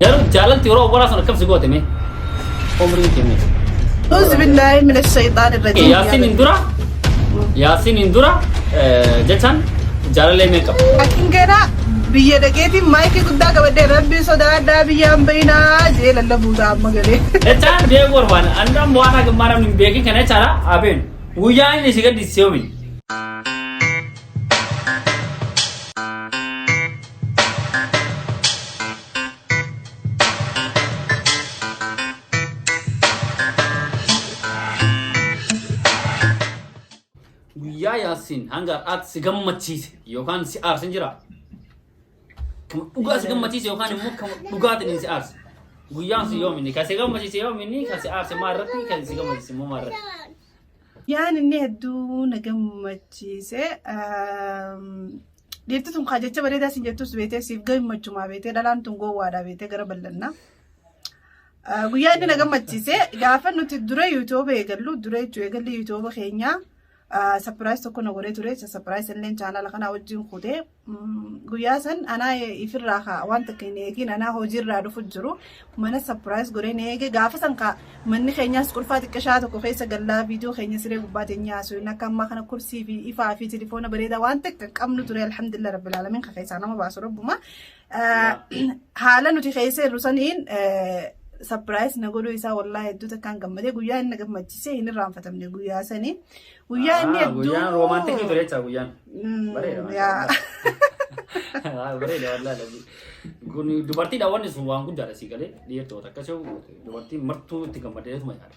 Garuu jaalalti yeroo awwalaa sun akkam si goote mee? Umriin kee meeqa? Uzu billaahi mina shayxaan irra Yaasiin hin dura Yaasiin hin dura jechaan jaalalee meeqa qaba? Akkin gana biyya dhaqeetiin maayikii guddaa qabadhee rabbii sodaadhaa biyyaan bayinaa jee lallabuuta amma galee. Jechaan beekuu barbaada. Andaan waan haga namni hin beekin kana jechaadha. Abeen guyyaa inni si gaddisiise yoomi? Guyyaa Yaasiin hanga har'aatti si gammachiise yookaan si aarse hin jiraa? Kama dhugaa si gammachiise yookaan immoo kama dhugaatiin si aarse. Guyyaan sun yoom inni? Kan si gammachiise yoom inni? Kan si aarse maal irratti? Kan si gammachiise immoo maal irratti? Yaan inni hedduu na gammachiise. Dhiirti tun kaa jecha bareedaa siin jettus beetee siif gammachumaa beetee dhalaan tun gowwaadha beetee gara bal'annaa. Guyyaa inni na gammachiise gaafa nuti dura yuutuuba eegallu dura jechuu eegalli yuutuuba keenyaa sapiraayis tokko na godhee ture sapiraayis illee chaanaala kanaa wajjin kutee Guyyaa san anaa ifirraa kaa waan takka hin eegin anaa hojiirraa dhufu jiru mana sapiraayis godhee na eege gaafa san kaa manni keenyaas qulfaa xiqqashaa tokko keessa gallaa viidiyoo keenya siree gubbaa teenyee haasofna akka ammaa kana kursii fi ifaa fi tilifoona bareedaa waan takka hin qabnu ture alhamdulillah rabbil alamin ka keessaa nama baasu rabbuma haala nuti keessa jirru saniin sapiraayis na godhuu isaa wallaahi hedduu takkaan gammadee guyyaa inni na gammachiise hin irraanfatamne guyyaa sanii Guyyaa inni hedduu. Guyyaan roomaantikii ture jecha guyyaan. Bareeda. Yaa. Bareeda wallaahi lazi. Kun dubartiidha wanni sun waan guddaadha sii galee dhiirtoota akkasii dubartiin martuu itti gammadeetuma yaada.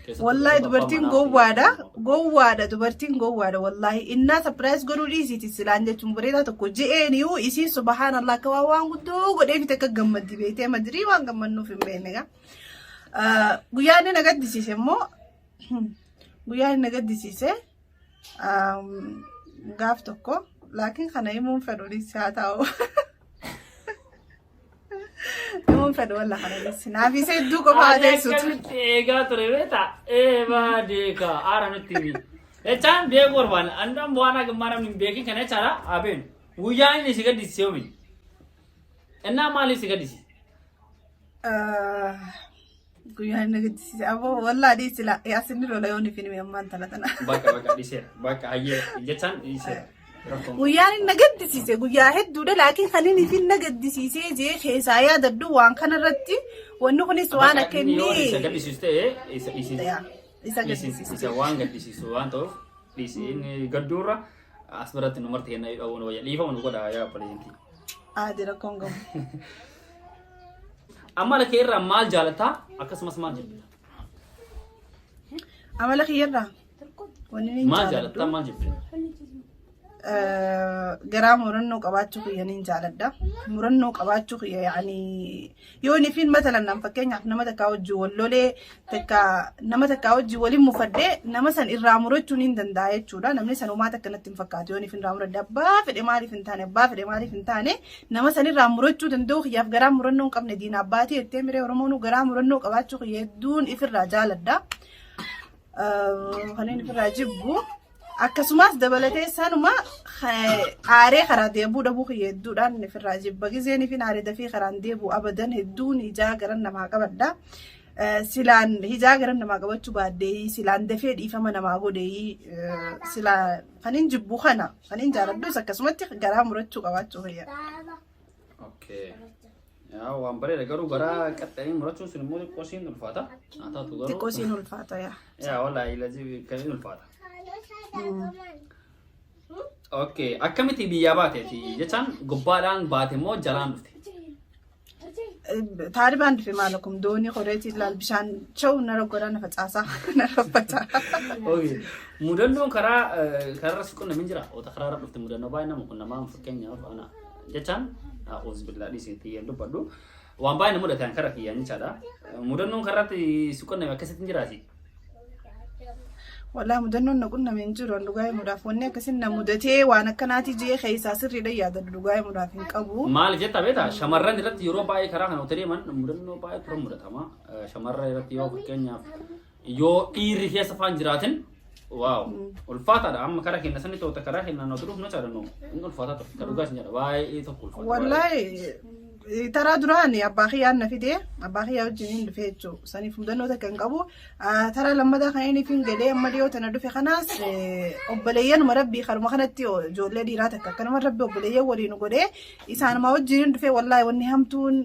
Keessattuu Wallaahi abbaa dubartiin manaa fi gowwaadha. Gowwaadha dubartiin gowwaadha wallaahi. Innaa sapiraayis godhuu dhiisiiti silaan jechuun bareedaa tokko je'eeniyu isiin subhaanallah akka waan waan guddoo godheefiti akka gammaddi beektee madirii waan gammannuuf hin beekne egaa. Guyyaa inni na gaddisiise immoo Guyyaa inni na gaddisiise gaaf tokko laakiin kana himuun fedhu dhiisi haa ta'u. Himuun fedhu walla kana dhiisi. Naaf isa hedduu qofa haa Ani teessutu. akkamitti eegaa ture beektaa? Ee baadee kaa aara nutti himi. Jechaan beekuu barbaada. Andaan waan haga ammaa namni hin beekin kana jechaadha. Abeen guyyaa inni si gaddisiise yoomi? Innaa maaliif si gaddisiise? Guyyaa inni gaddisiise aboo wallaa dhiisi laa yaasinni lola yoon ifin hime ammaan tana tana. Bakka bakka dhiiseera. Bakka hayyee jechaan dhiiseera. Rakkoon. Guyyaan inni na gaddisiise guyyaa hedduudha laakiin kan inni ifin na gaddisiisee jee keessaa yaadadhu waan kanarratti wanni kunis waan Bakka akka inni yoo isa inni gaddisiisu ta'e isa dhiisi. Yaa, isa Dhiisi. gaddisiise. Isa waan gaddisiisu waan ta'uuf dhiisi. Inni gadduurra as biratti nu marti kenna dhawuun wayya. Dhiifama nu godha yaa obboleeyyantii. Aadi rakkoon qabu. Amala kee irraa maal jaalataa akkasumas maal jibbita? Amala kiyyarraa wanni inni Maal jaaladhu jaalataa maal jibbita? Garaa murannoo qabaachuu kiyya niin jaaladha. Murannoo qabaachuu kiyya yaani yoo nifiin matalan nan fakkeenyaaf nama takkaa wajjin wal lolee takka nama takkaa wajjin waliin mufadhee nama san irraa murachuu niin danda'a jechuudha. Namni san homaa takka natti hin fakkaatu yoo nifiin irraa muradhe abbaa fedhe maaliif hin taane abbaa fedhe maaliif hin taane Nama sanirraa murachuu danda'uu kiyyaaf garaa murannoo hin qabne diina abbaatii jettee miree Oromoonuu garaa murannoo qabaachuu kiyya hedduun ifirraa jaaladha. Kan inni ifirraa jibbu. Akkasumas dabalatee sanuma aaree karaa deebuu dhabuu kiyya hedduudhaan ifirraa jibba. Gizeen ifin aaree dafii karaan deebu abadan hedduun ijaa garan namaa qabadha. Silaan ijaa garan namaa qabachuu baadhee silaan dafee dhiifama namaa godhee silaa Kan hin jibbu kana kan hin jaaladhus akkasumatti garaa murachuu qabaachuu fayya. Okay. Yaa waan bareeda garuu garaa qaxxanii murachuun sun immoo xiqqoo siin ulfaata. Haa taatu garuu. Xiqqoo siin ulfaata yaa. Yaa wallaahi lazii kan hin ulfaata. Okay. Akkamitti biyyaa baateeti jechaan gubbaadhaan baate moo jalaan dhufte? Taalibaan dhufe maalakum doonii koreetii ilaal bishaan cha'u nara godhaa na facaasaa nara facaa. Okay. Mudannoon karaa karaarra si qunname jira. Ota karaarra dhufte mudannoo baay'ee nama qunnamaa fakkeenyaaf ana jechaan a'uuz billaa dhiisee xiyyaan dubbadhu. Waan baay'ee na mudate an kara kiyyaan jechaadha. Mudannoon karaatti si qunname akkasitti hin jiraati. Wallaahi mudannoon na qunname hin jiru. An dhugaa himuudhaaf wanni akkasiin na mudatee waan akkanaati jee keessaa sirriidha yaadadhu dhugaa himuudhaaf hin qabu. Maal jetta beektaa shamarran irratti yeroo baay'ee karaa kana otoo deeman mudannoo baay'ee tura mudatama. Shamarran irratti yoo fakkeenyaaf yoo dhiirri keessa faan jiraatin waaw ulfaataadha amma karaa keenya sani toota karaa keenya nuti dhufnu chaadha nu inni ulfaataa ture kan dhugaa isin jedha baay'ee tokko ulfaata. Wallaahi Taraa duraan abbaa kiyyaan na fide, abbaa kiyyaa wajjin dhufe jechuudha. Saniif mudannoo takka hin qabu. Taraa lammataa kan inni fin galee amma dhiyoo tana dhufe kanaas obboleeyyanuma rabbii karuma kanatti ijoollee dhiiraa takka akkanuma rabbi obboleeyyan waliin godhee isaanuma wajjin dhufe. Wallaahi wanni hamtuun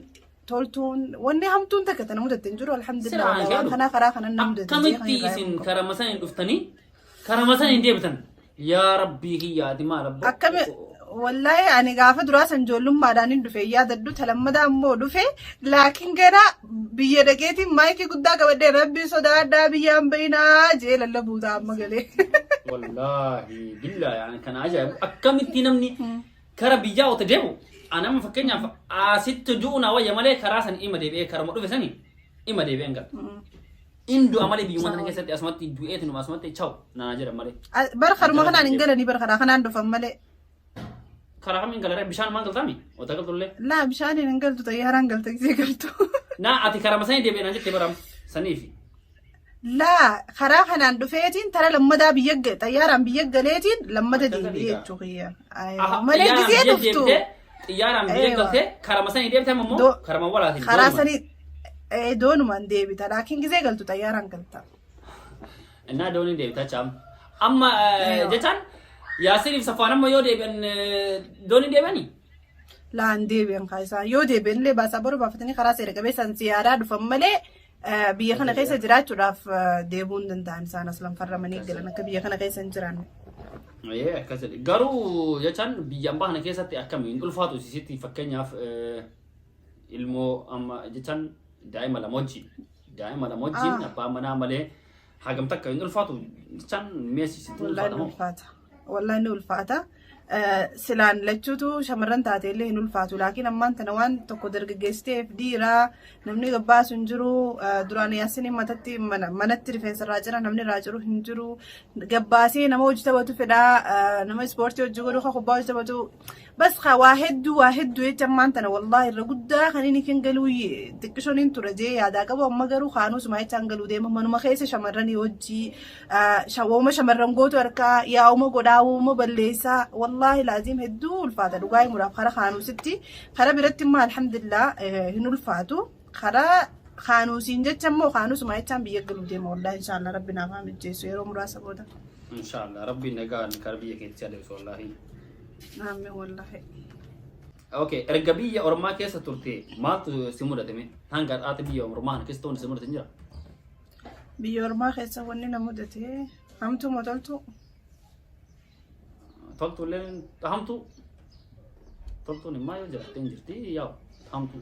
toltuun wanni hamtuun takka tana mudatte hin jiru, alhamdulillah. Siraan waan jedhu. Kanaa karaa kanan na mudate. Akkamitti isin karama saniin dhuftanii karama saniin deebitan? Yaa rabbii kiyyaati maal abboo? Akkami wallaahi ani gaafa duraa san ijoollummaadhaan hin dhufe yaadadhu, talammadaa immoo dhufe, laakiin gara biyya dhaqeetiin maayikii guddaa qabadhee rabbi sodaadhaa biyyaan bayinaa jee lallabuu ta'a amma galee. Wallaahi billaahi ani kana ajaa'ibu, akkamitti namni kara biyyaa otoo deemu, ani amma fakkeenyaaf asitti du'u na wayya malee karaa san ima deebi'ee karama dhufe sani ima deebi'een gala. In du'a malee biyyuma kana keessatti asumatti du'eetinuma asumatti chaw naa jedhan malee. Bar karuma kanaan hin galanii, bar karaa kanaan dhufan malee. Karaa kamiin galaree? Bishaan maan galtaami? Ota galtullee. Laa, bishaaniin hin galtu, xayyaaraan galta gisee galtu. Naa ati karama sanii deebi'ee naan jettee baram saniifi. Laa, karaa kanaan dhufeetiin tara lammadaa biyya xayyaaraan biyya galeetiin lammada Akka deebi'ee sanii jechuu kiyya. Aha, Malee xiyyaaraan gisee biyya dhuftu. deebitee, xiyyaaraan biyya Eewa. galtee karama sanii deebite amma immoo karama walaatiin. Karaa doonumaan. sanii doonumaan deebita, laakiin gisee galtu xayyaaraan galta. Innaa dooniin deebita jecha amma. Amma Eewa. jechaan Yaasiniif Safwaan amma yoo deebi'an dooniin deebi'anii? Laan deebi'an kaa isaan yoo deebi'an illee baasaa boru baafatanii karaa seera qabeessaan ziyaaraa dhufan malee biyya kana keessa jiraachuudhaaf deebi'uu hin danda'an. Isaan aslan farramanii galan akka biyya kana keessa hin jiraanne. Ee, akkas jedhe. Garuu jechaan biyya ambaa kana keessatti akkamiin ulfaatu sitti, fakkeenyaaf ilmoo amma jechaan daa'ima lama wajjin abbaa manaa malee hagam takka hin ulfaatu jechaan meessi sitti Wallahi ulfaata ni moo? ulfaata. Wallahi ni ulfaata. Silaan lachuutu shamarran taate illee hin ulfaatu. Laakiin ammaan tana waan tokko dargaggeessiteef dhiiraa namni gabbaasu hin jiru. Duraan yaasiniin matatti manatti rifeensa irraa cira, namni irraa ciru hin jiru. Gabbaasee nama hojii taphatu fedhaa. Nama ispoortii hojii godhu, kubbaa hojii taphatu. Bas waa hedduu, waa hedduu jecha ammaan tana wallaahi irra guddaa kan inni kan galuu xiqqishoon hin ture jee yaadaa qabu. Amma garuu kaanusuma jechaan galuu deema, manuma keessa shamarranii hojii shawooma shamarran gootu harkaa yaa'uma godhaa uuma balleessaa. Wallaahi laaziim hedduu ulfaata dhugaa himuudhaaf kara kaanuusitti. Kara biratti immoo alhamdulillah hin ulfaatu. Karaa kaanuusiin jecha immoo kaanusuma jechaan biyya galuu deema wallaahi, inshaallah rabbi naaf haa mijjeessu yeroo muraasa booda. Inshaallah rabbiin nagaan kara biyya keetti adeemsu wallaahi. Aamin wallaahi. Okay, erga biyya ormaa keessa turte maaltu si mudate mee? Hanga har'aatti biyya ormaa kana keessa ta'uun si mudate hin jira? Biyya ormaa keessa wanni na mudate hamtuu moo toltu? Toltu illee hamtuu. Toltuun immoo yoo jiraatte hin jirti yaa'u hamtuu.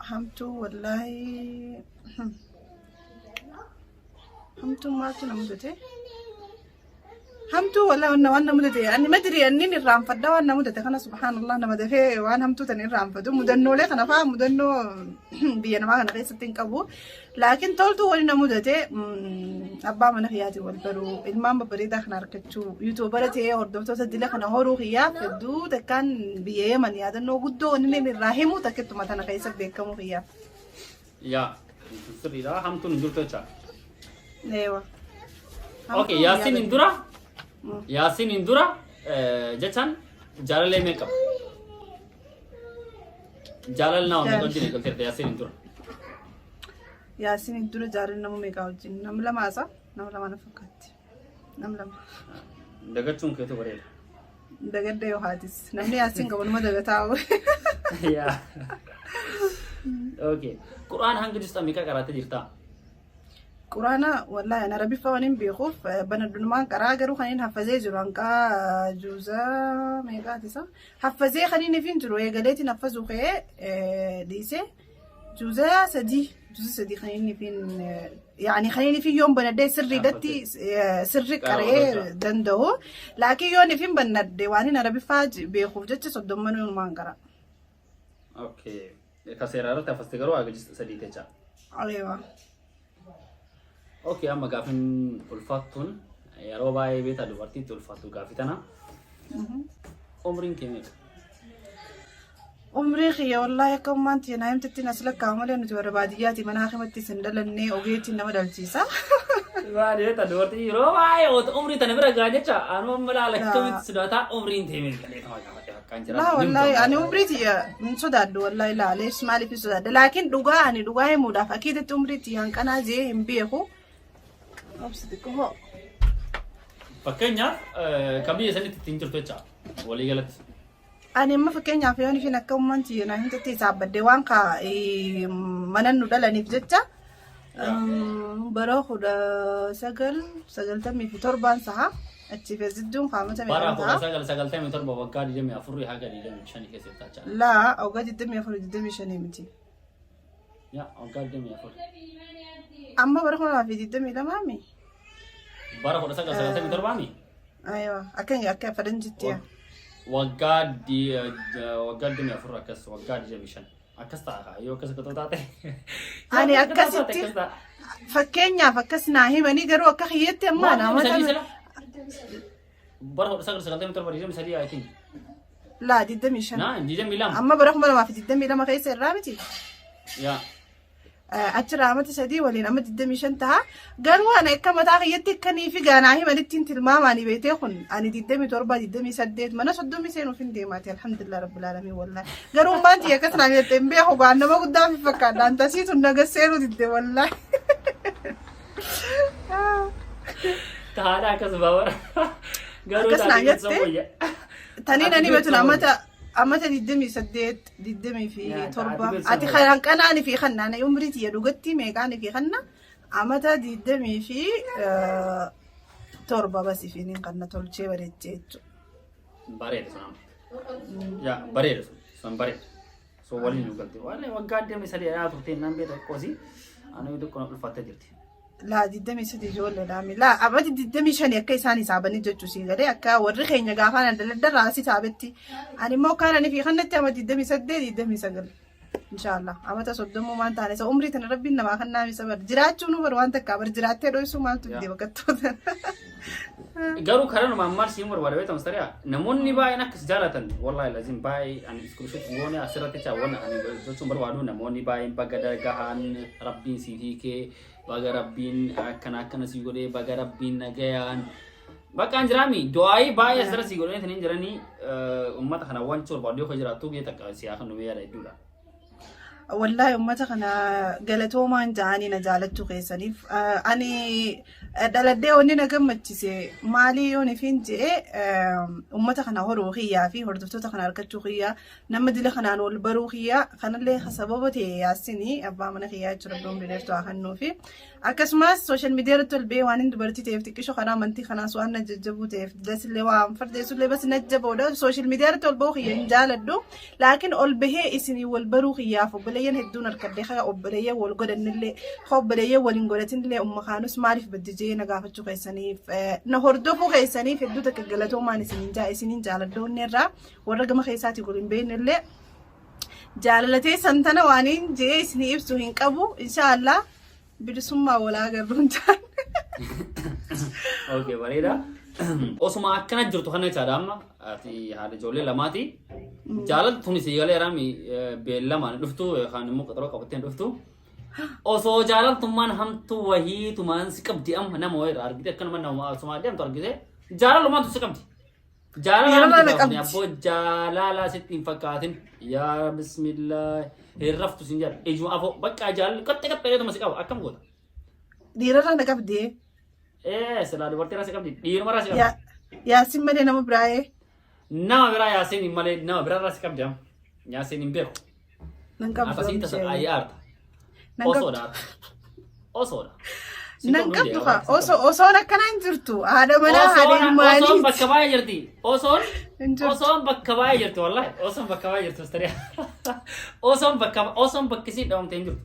Hamtuu wallaahi hamtuu maaltu na mudate? Hamtuu wallaahi waan na mudate ani madiri annin irraanfadha waan na mudate kana. Subhaanallah, nama dafee waan hamtuu tan irraanfatu. Mudannoolee kana fa'aa mudannoo biyya namaa kana keessatti hin qabu. Laakiin toltuu wani na mudate abbaa mana kiyyaatiin wal baruu, ilmaan babbareedaa kana argachuu, YouTuber ta'ee hordoftoota dila kana horuu kiyyaaf hedduu takkaan biyya Yemen yaadannoo guddoo wanni inni irraa himu takkittuma tana keessa beekamuu kiyyaaf. Yaa, sirriidha, hamtuun hin jirtu jecha. Eewa. Okay, Yaasiin hin dura jechaan jaalallee meeqa qaba? Jaalala nama meeqa wajjin eegalteerta Yaasiin hin dura? Yaasiin dura jaalala nama meeqaa wajjin? Nama lama haasa? Nama lama na fakkaatti. Nama lama. Dagachuun keetu bareeda. Dagadda yoo haatis. Namni Yaasiin qabu nama dagataa. Yaa. Okay. Qur'aan hanga jirtu meeqa qaraattee jirta? Quraana wallaahi ana rabbiffaa waan hin beekuuf banadhumaan qaraa, garuu kan inni haffazee jiru hanqaa juuza meeqaati isa haffazee kan inni hin jiru eegaleetiin haffazuu ka'ee dhiisee juuza 3, juuza 3 kan inni hin yaani kan inni yoon banadhee sirriidhatti sirri qaree danda'u, laakiin yoon ifin banadhe waan inni arabiffaa beekuuf jecha 30 numaan qara. Okay. Ka seeraa irratti haffaste garuu haga 3 jecha. Areewa. Okay, amma gaafin ulfaattuun yeroo baay'ee beektaa dubartiitti ulfaattu gaafii tana. Umriin kee meeqa? Umrii kiyya wallaahi akka ummaan tiyya naa himtetti nas lakkaa'u malee nuti warra baadiyyaati, mana hakimatti isin dhalannee ogeettiin nama dhalchiisa. Maali, beektaa dubartii yeroo baay'ee oota umrii tana bira gaa jecha anuma amma laala akkamitti sodaataa umriin tee meeqa jedhee tama gaafadhe bakka. Kan jira. Laa wallaahi ani umrii tiyya hin sodaadhu wallaahi laalees maaliif hin sodaadha laakiin dhugaa ani dhugaa himuudhaaf akiidatti umrii tiyya hanqanaa jee hin beeku. Obsi xiqqoo hoo. Fakkeenyaaf kan biyya sanitti ittiin jirtu jecha walii galatti. Ani amma fakkeenyaaf yoon ishiin akka ummaan tiyya naa hin jettee saabbadde waan ka mana nu dhalaniif jecha bara 1997 saha achi feezidduun kaamata Bara meeqan kudha ta'a? sagal sagaltamii torba waggaa 24 haga 25 keessatti jecha. Laa waggaa 24 25 miti. Yaa waggaa 24. Amma bara 2022 mi? Bara 1997 mi? Aywa akka akka faranjitti yaa. Waggaa 24 akkas waggaa 25 akkas ta'a yoo akkas akka taate. Ani akkasitti fakkeenyaaf akkas naa himanii garuu akka kiyyatti ammaa naa mata Bara 1997 23 I think. Laa 25. Naa 22. Amma bara 2022 keessa irraa miti. Yaa. Achirraa amata 3 waliin amma 25 ta'a. Garuu ani akka mataa kiyyatti akkanii fi gaanaa himanittiin tilmaamaanii beetee kun ani 27 28 mana 30 seenuuf hin deemaati alhamdulillah rabbil alamin wallahi. Garuu ummaan tiyya akkas naan jette hin beeku gaan nama guddaa fi fakkaadha. Antasii tun naga seenuu didde wallahi. Tahaadha akkasuma bara. Garuu Akkas naan taatee jette. wayya. Taniin ani beetu amata amata 28 20 fi Yaa, 7 ati ati kan qanaani fi kanna ani umrii tiyya dhugatti meeqaani fi kanna amata 20 fi 7 basi fi niin kanna tolchee bareechee jechuudha. Bareeda sun amma. Yaa bareeda sun sun bareeda. So waliin nu galte. Wallahi waggaa 23 yaa turte naan beekta qosi. Ani xiqqoo na ulfaattee jirti. Laa 23 ijoolleedha mi. Laa amata 25 akka isaan hisaabanii jechuu siin galee akka warri keenya gaafaan adda adda irraa as hisaabetti. Ani immoo kaan ani fi kanatti ama 28 29. Inshaallah amata 30 waan taane isa umrii tana rabbiin namaa kan naamisa bar jiraachuu nu bar waan takkaa bar jiraattee dhoysuu maaltu fide bakkattoota. Garuu karaa numaan maal siin barbaada beektaa mustariyaa namoonni baay'een akkas jaalatan wallahi lazim baay'ee ani screenshot goone asirratti jecha waan ani jechuun barbaadu namoonni baay'een baga dagahaan rabbiin siif hiikee baga rabbiin akkana akkana sii godhee baga rabbiin nagayaan bakka jiraami du'aayii baay'ee asirra sii godhanii taniin jiranii uummata kana waan barbaadu yoo jiraattu gee takka siyaa kan nu yaada hedduudha. Wallaahi uummata kana galatoomaan ja'anii na jaalachuu keessaniif ani dhaladhee wanni na gammachise maalii yoon ifiin je'e uummata kana horuu kiyyaa fi hordoftoota kana argachuu kiyyaa nama dila kanaan wal baruu kiyyaa kanallee sababa ta'e yaasinii abbaa mana kiyyaa jechuudha rabbi umrii dheertuu haa kennuufi Akkasumas social media irratti ol ba'ee waan hin dubartii ta'eef xiqqisho kanaa amantii kanaas waan na jajjabuu ta'eef dasillee waan fardeessullee bas na jaboodha. Social media irratti ol ba'uu kiyya hin jaaladhu. Laakiin ol bahee isinii wal baruu kiyyaaf obboleeyyan hedduun harkadhee haa obboleeyyan wal godhannillee haa obboleeyyan wal hin godhatinillee umma kaanus maaliif baddi jee na gaafachuu keessaniif na hordofuu keessaniif hedduu takka galatoomaan isiniin jaa isiniin jaaladhu onnee irraa warra gama keessaatii wal hin beeknellee jaalala teessan tana waan hin jee isinii ibsu hin qabu inshaallah bilisummaa walaa agarruun jaan. Okay, bareeda. Osuma akkana jirtu kana jechaadha amma ati haadha ijoollee lamaati. Jaalalli tuni si galee raami beellamaan dhuftu yookaan immoo qaxaroo qabattee dhuftu. Osoo jaalaltummaan hamtuu wahiitumaan si qabdi amma nama wayii irraa argite akkanuma nama osuma deemtu argite jaalalummaantu si qabdi. Jaalala Jaalala miti na gaafni qabdi. abboo jaalala sitti hin fakkaatin. Yaa bismillah hin raftu sin jedha. Ijuma afoo bakka jaalalli qaxxe qaxxeetuma si qaba akkam goota. Dhiirarraa na qabdi. Ee silaa dubartii irraa si qabdi dhiiruma irraa si qabdi. Yaasin malee nama biraayee. Nama biraa Yaasiin malee nama biraa irraa si qabdi amma. Yaasiin hin beeku. Nan qabdu. Akkasii tasa Amshee. ayyaa arta. Nan qabdu. Osoodha. Osoodha. Nan qabdu kaa. Osoon akkanaa hin jirtu. Haadha manaa haadha Osoon ilmaanii. bakka baay'ee jirti. Osoon Hin jirtu. osoon bakka baay'ee jirti wallahi. Osoon bakka baay'ee jirti mustariya. Osoon bakka osoon bakki isiin dhabamte hin jirtu.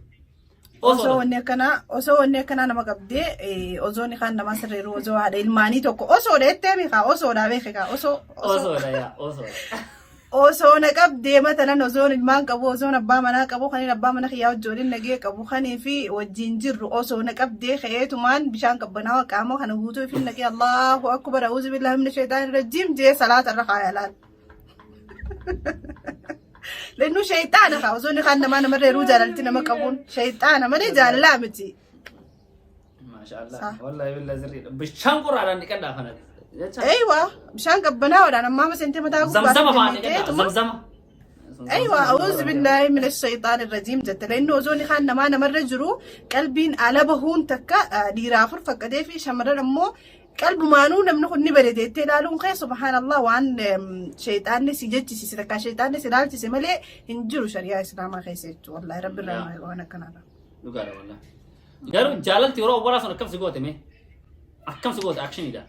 Osoo Osoodha. wanni akkanaa osoo wanni akkanaa nama qabdee osoo inni kaan namaa sirreeru osoo haadha ilmaanii tokko osoodha jettee beekaa osoodha beeke kaa osoo osoo Osoodha yaa osoodha. Osoo na qabdee matalan osoon ilmaan qabu osoon abbaa manaa qabu kaniin abbaa mana kiyyaa wajjin nagee qabu kanii fi wajjin jirru osoo na qabdee ka'eetumaan bishaan qabbanaawaa qaama kana guutuu ifin naqee Allahu akbar a'uuzu billahi mina shaytaani rajiim jee salaata irra kaaya laal. Lennuu shayxaana kaa osoo inni kaan namaa namarra yeroo jaalalti nama qabuun shayxaana malee jaalalaa miti. Maasha Allah. Sa. Wallahi billahi sirriidha. Bishaan qoraadhaan dhiqadhaa kanatti. Jecha. Eeywa, bishaan qabbanaa'oodhaan ammaa seentee mataa gubbaa Zamzama fa'aa kennitee jedha. Zamzama. Aywa, أعوذ بالله من الشيطان الرجيم jette. La'inni osoo ni kaan namaa namarra jiru qalbiin ala bahuun takka dhiiraa afur fakkatee fi shamarran ammoo qalbumaanuu namni kun ni bareede jettee ilaaluun kee, subhaanallah, waan sheexaanni si jechisiise takka sheexaanni si ilaalchise malee hin jiru shari'aa islaamaa keessa jechuudha. Wallaahi rabbi irraa waan akkanaadha. Dhugaadha wallaahi. Garuu jaalalti yeroo awwalaa sun akkam si goote mee? Akkam si goote actioniidhaan?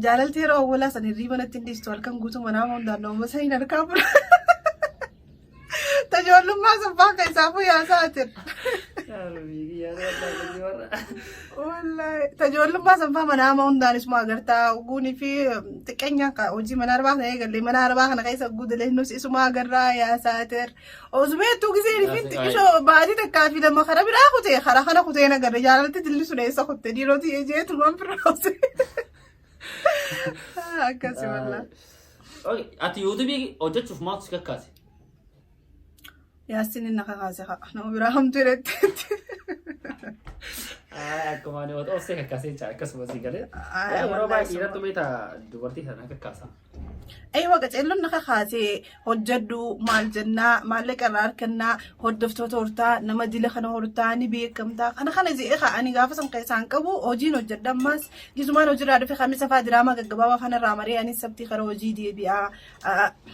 Jaalalti yeroo awwalaa san hirriiba natti hin dhiistu, halkan guutuu manaa hundaan nama saniin harkaa bula. Tajoollummaa sun faa keessaafuu yaasaatin. Wallaahi tajoollummaa san faa manaa hundaan isuma agartaa uguunii fi xiqqeenyaan hojii mana arbaa kana eegalle, mana arbaa kana keessa guudalee nus isuma agarraa yaasaatir. Ozumeettuu gisee fi xiqqishoo baatii takkaa fi lama kara biraa kutee kara kana kutee nagarre jaalalti dilli sun eessa kutte dhiiroti ejeetumaan biraa kute. Akkasi wallaahi. Ati YouTubeii hojjechuuf maaltu si kakkaase? Yaasin inni kakaase haa nama biraa hamtuu jedhetti. Akkuma ani wata obsee kakkaasee jecha akkasuma si galee. Yeroo baay'ee dhiirattu beektaa dubartii sana kakkaasa. Aywa, qaceelloon na kakaasee hojjedhu maal jennaa, maallaqa irraa harkannaa, hordoftoota hortaa, nama dila kana hortaa, ni beekamtaa, kana kana je'ee kaa ani gaafa san keessaan qabu hojiin hojjedha. Ammaas gisumaan hojiirraa dhufe kamisa faa diraamaa gaggabaabaa kanarraa maree anis sabtii kara hojii deebi'aa.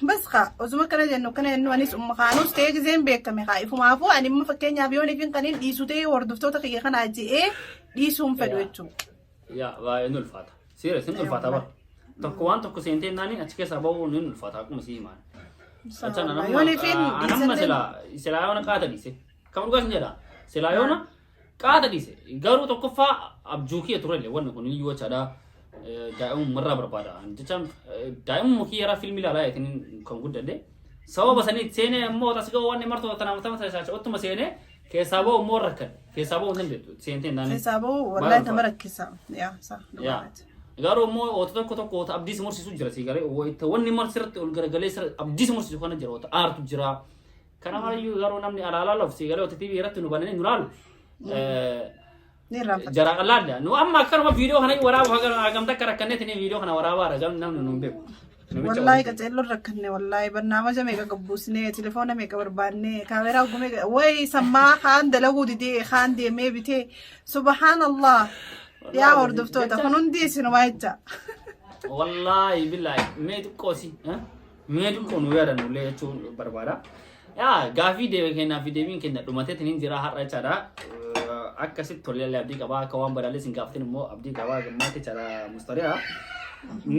Bas kaa osuma kana jennu kana jennu anis umma kaanuus ta'ee giseen beekame kaa ifumaafuu ani imma fakkeenyaaf yoon ifin kaniin dhiisu ta'ee hordoftoota kiyya kana je'ee dhiisuun fedhu jechuudha. Yaa, baay'ee ni ulfaata. Serious, ni ulfaata bara. Tokko waan tokko seentee naani achi keessaa ba'uu ni ulfaata akkuma si himaan. Yoon ifin Anamma silaa silaa yoona qaata dhiise. Kam dhugaa sin jedha. Silaa yoona qaata dhiise. Garuu tokkoffaa abjuu kiyya turellee wanni kun iyyuu jechaadha. Daa'imummarraa barbaada. Jecha daa'imumma kiyya irraa fiilmii ilaalaa jeetiin kan guddadhe. Sababa saniit seenee immoo tas ga'u wanni martoo tanaaf tama taasisaa ottuma seenee keessaa ba'u immoo rakkan. Keessaa ba'uu hin dandeettu seentee hin taane. Keessaa ba'u wallaahi nama rakkisa. Yaa sa. Yaa. Garuu immoo oota tokko tokko oota abdii si mursiisu jira si galee wayita wanni marsirratti ol garagalee sirra abdii si mursiisu kana jira, oota aartu jira. Kana marayyuu garuu namni alaalaa loof si galee oota TV irratti nu bananii nu laalu. Ni irraanfata. Jara laalla nu amma akkanuma viidiyoo kana waraabu hagam takka rakkanneetiin viidiyoo kana waraabaa hagam namni nu hin beeku. Namicha Wallaahi qaceelloon rakkanne, wallaahi barnaamaja meeqa gabbuusnee, telefoona meeqa barbaanne, kaameraa gumee wayi sammaa kaan dalaguu didee kaan deemee bitee, subhaanallah, yaa hordoftoota kun hundi isinumaa jecha. Wallaahi billaahi mee xiqqoo si mee xiqqoo nu yaadannu illee jechuun barbaada. Yaa, gaafii deebii kennaa fi deebiin kenna dhumateetiin hin jira har'a jechaadha. Akkasitti tollee abdii qabaa, akka waan badaalee sin gaafatin immoo abdii qabaa gammaatti jechaadha Mustariyaa.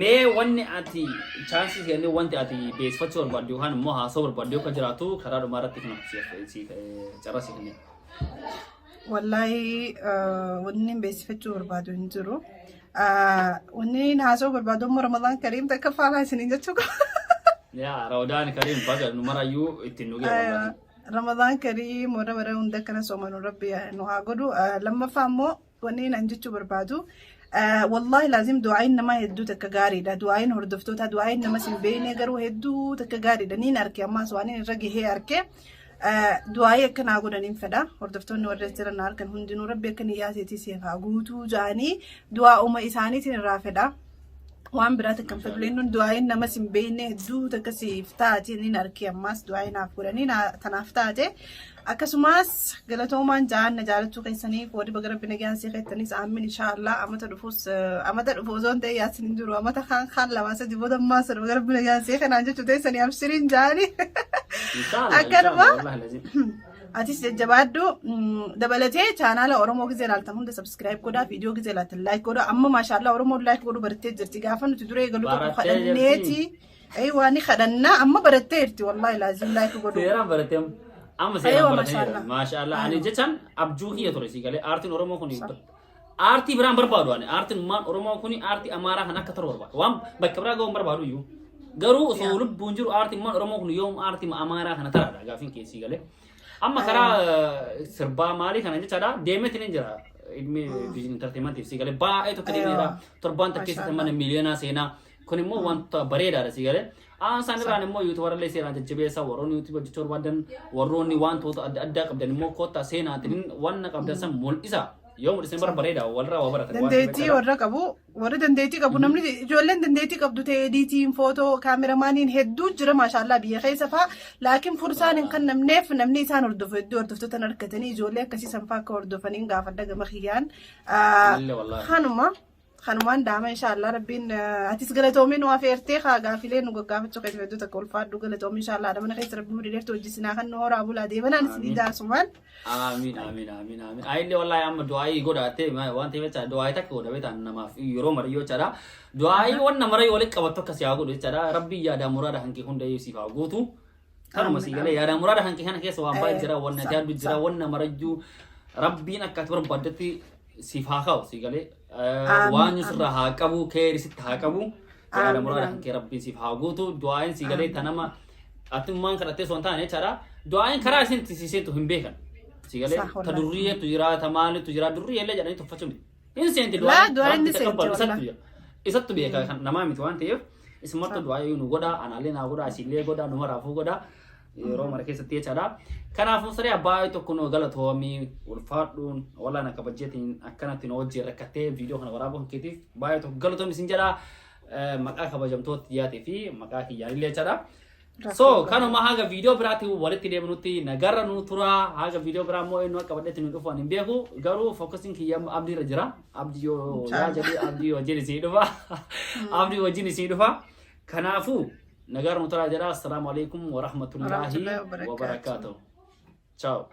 Mee wanni ati chaansii kennee wanti ati beeksifachuu barbaaddu yookaan immoo haasoo barbaaddu akka jiraatu karaa dhumaa irratti kana siif carraa si kennee. Wallaahi wanni hin beeksifachuu barbaadu hin jiru. Wanni haasa'uu barbaadu immoo Ramadaan Kariim takka faanaa isiniin jechuu qaba. Yaa, Ramadaan Kariim, baga nu marayyuu ittiin nu ga'e wallaahi. Ramadaan Kariim, warra bara hunda akkana soomanu rabbi nu haa godhu. Lammaffaa immoo wanni an jechuu barbaadu, wallaahi laazim du'aayin namaa hedduu takka gaariidha. Du'aayin hordoftoota, du'aayin namas hin beekne garuu hedduu takka gaariidha. Niin arke, ammaas waan inni irra gahee arke. Du'aayii akka naa godhaniin fedha. Hordoftoonni warra jiran na harkan hundinuu rabbi akka niyyaa seetii siif haa guutuu ja'anii du'aa uma isaaniitiin irraa fedha. Waan biraa takka hin fedhu. Leennuun du'aayiin namas hin beekne hedduu takka siif taate niin arke, ammaas du'aayii naaf godhanii tanaaf taate. Akkasumas galatoomaan ja'an na jaalachuu keessanii warri baga rabbi nagaan sii keettanis aamin inshaallah. Amata dhufus, amata dhufu osoo hin ta'in yaasin hin jiru, amata kaan kaan lama sadi booda ammaa sana baga rabbi nagaan sii kanaan jechuu teessanii abshiriin ja'anii. Inshaallah. Akkanuma. Inshaallah wallahi lazim. Atis jajjabaadhu. Dabalatee chaanaala Oromoo gizee ilaaltan hunda subscribe godhaa, viidiyoo gizee ilaaltan like godhaa. Amma maashaallah Oromoon like godhuu barattee jirti. Gaafa nuti duree eegalu tokko Barattee kadhanneeti. Waa ni kadhannaa, amma barattee jirti wallahi laazim like godhuu. Seeraan barattee amma seeraan Aywa, baratee jira. maashaallah. Maashaallah. Ani jechaan abjuu kiyya ture si galee aartiin Oromoo kun aartii biraan barbaadu, ani aartiin maan Oromoo kun aartii Amaaraa kan akka ta'u barbaadu. Waan bakka biraa ga'uun barbaadu iyyuu. Garuu osoo lubbuun jiru aartiin maan Oromoo kun yoom aartii Amaaraa kana taraadha gaafiin keessi galee. Amma karaa sirbaa maalii kana jechaadha deemeetiin hin jira. Ilmi Vision Entertainmentiif si galee baay'ee tokko deemeera. Torbaan takka keessatti mana miiliyoonaa seenaa. Kun immoo wanta bareedaadha si galee. Aan isaan irraan immoo YouTuberallee seeraan jajjabeessa, warroonni YouTube hojjechuu barbaadan, warroonni wantoota adda addaa qabdan immoo kottaa seenaatiin wanna qabdan san mul'isa. Yoo mul'isan bara bareeda walirraa waa baratan. Waan ta'eef Dandeettii jechaadha. warra qabu, warra dandeettii qabu, namni ijoolleen dandeettii qabdu ta'e ediitiin, footoo, kaameramaaniin hedduu jira maashaallah biyya keessa faa, laakiin fursaan hin kennamneef. Namni isaan hordofu hedduu hordoftoota hin argatanii. Ijoollee akkasii san faa akka hordofaniin gaafadha gama kiyyaan. Illee wallaahi. Kanuma kanumaan daama inshaallah. Rabbiin atis galatoomiin nu afeertee haa gaafilee nu gaggaafachuu keessa hedduu takka ulfaadhu, galatoomiin. Inshaallah adamana keessa Rabbi umurii dheertuu hojjisinaa kan nu horaa bulaa deebanaan isinii daasumaan. Amiin, amiin, amiin, amiin. Ayillee wallaahi amma du'aayii godhaatte waan ta'eef jecha du'aayii takka godha beektaa namaaf yeroo mara yoo jechaadha. Du'aayii waan mara yoo walitti qabattu akkas yaa godhu jechaadha. Rabbiin yaadaa muraada hanqee hunda siif haa guutu. Kanuma sii galee yaadaa muraada hanqee kana keessa waan baay'ee jira, waan ati yaaddu jira, waan marayyuu Rabbiin akka ati barbaaddetti siif haa kaa'u sii galee. Waan sirraa haa qabu, keeri sitti haa qabu. Yaada muraada hanqee Rabbiin siif haa guutu. Du'aayiin sii galee tanama atummaan kadhattee osoo hin taane jechaadha. Du'aayiin karaa isin itti seentu hin beekan. Si galee Sah, ta wallahi. durriyeetu jira, ta maalitu jira, durriyeellee jedhanii tuffachuu miti. Hin seenti. Laa, du'aayiin ni Rabbi seenti, taqabbalu isattu wallahi. jira. Isattu beeka kan namaa miti waan ta'eef isumattu du'aayii nu godha, anaallee naa godha, isillee godha, nu maraafuu godha. Yeroo mara keessatti jechaadha. Kanaafuu saree abbaa tokko nu galatoomii, ulfaadhuun walaa na kabajjeetiin akkanatti nu wajjin rakkattee viidiyoo kana waraabuu kan keetiif baay'ee tokko galatoomi isin jedha. Maqaa kabajamtoota dhiyaatee fi maqaa kiyyaanillee jechaadha. So kanuma haga viidiyoo biraatti walitti deebinutti nagarra nu tura. Haga viidiyoo biraa immoo eenyu akka qabadhetti nu dhufu ani hin beeku, garuu focusiin kiyya amma Abdii irra jira. Abdii yoo yaa jedhee Abdii wajjin isii dhufa. Abdii wajjin isii dhufa. Kanaafuu nagarra nu tura jedha. Assalaamu alaikum warahmatullaahi warahmatullaahi wabarakaatuh. Wabarakaatuh. Ciao.